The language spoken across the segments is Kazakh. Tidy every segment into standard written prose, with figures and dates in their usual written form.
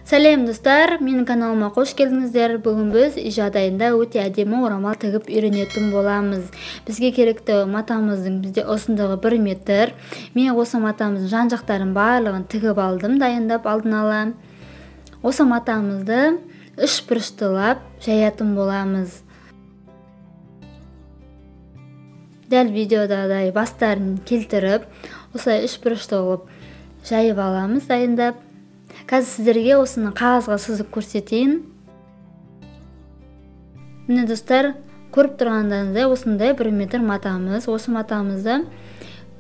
Сәлем достар, менің каналыма қош келдіңіздер. Бүгін біз үй жағдайында өте әдемі орамал тігіп үйренетін боламыз. Бізге керекті матамыздың бізде ұзындығы 1 метр. Мен осы матамыздың жан жақтарын барлығын тігіп алдым, дайындап алдын ала. Осы матамызды үш бұрыштылап жаятын боламыз. Дәл видеодағыдай бастарын келтіріп, осылай үш бұрышты қылып жайып аламыз дайындап. Қазір сіздерге осыны қағазға сызып көрсетейін. Міне достар, көріп тұрғандарыңыздай осындай 1 метр матамыз. Осы матамызды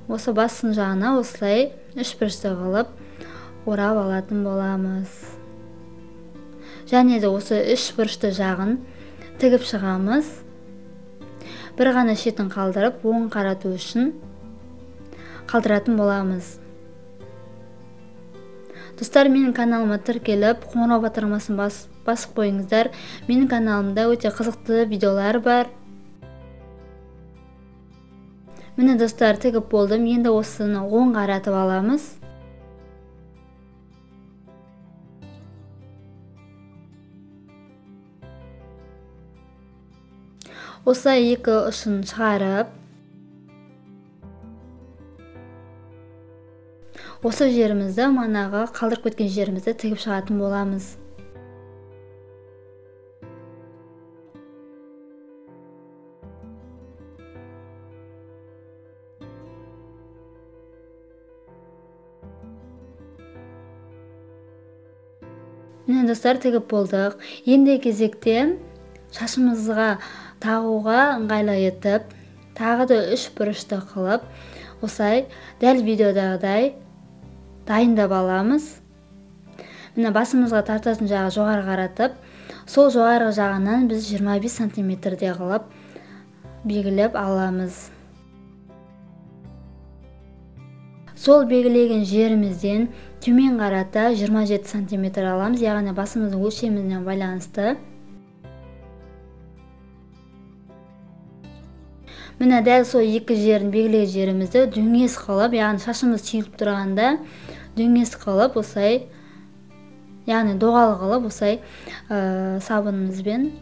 осы бастың жағына осылай үш бұрышты қылып орап алатын боламыз. Және де осы үш бұрышты жағын тігіп шығамыз. Бір ғана шетін қалдырып, оң қарату үшін қалдыратын боламыз. Достар, менің каналыма тіркеліп, қоңырау батырмасын басып қойыңыздар. Менің каналымда өте қызықты видеолар бар. Міне достар, тігіп болдым. Енді осыны оң қаратып аламыз. Осылай екі ұшын шығарып, осы жерімізді, манағы қалдырып кеткен жерімізді тігіп шығатын боламыз. Міне достар, тігіп болдық. Енді кезекте шашымызға тағуға ыңғайлы етіп, тағы да үш бұрышты қылып, осылай дәл видеодағыдай дайындап аламыз. Міне басымызға тартатын жағы жоғары қаратып, сол жоғарғы жағынан біз 25 сантиметрде қылып белгілеп аламыз. Сол белгілеген жерімізден төмен қарата 27 сантиметр аламыз, яғни басымыздың өлшеміне байланысты. Міне дәл сол екі жерін белгілеген жерімізді дөңес қылып, яғни шашымыз түйіліп тұрғанда дөңес қылып осылай, яғни доғал қылып осылай сабынымызбен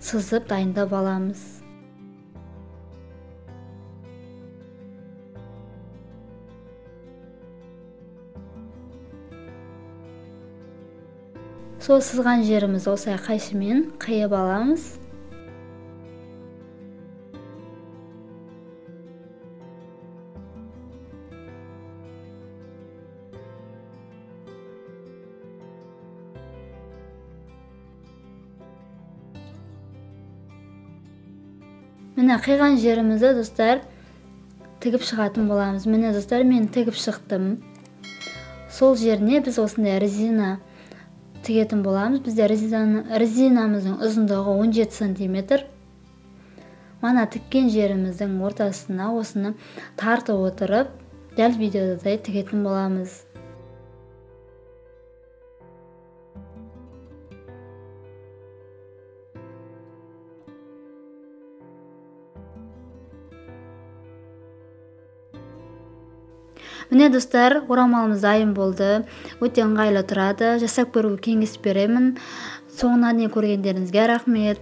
сызып дайындап аламыз. Сол сызған жерімізді осылай қайшымен қиып аламыз. Міне қиған жерімізді достар тігіп шығатын боламыз. Міне достар, мен тігіп шықтым. Сол жеріне біз осындай резина тігетін боламыз. Бізде резинамыздың ұзындығы 17 сантиметр. Мана тіккен жеріміздің ортасына осыны тартып отырып, дәл видеодай тігетін боламыз. Міне достар, орамалымыз дайын болды. Өте ыңғайлы тұрады. Жасап көруге кеңес беремін. Соңына дейін көргендеріңізге рахмет.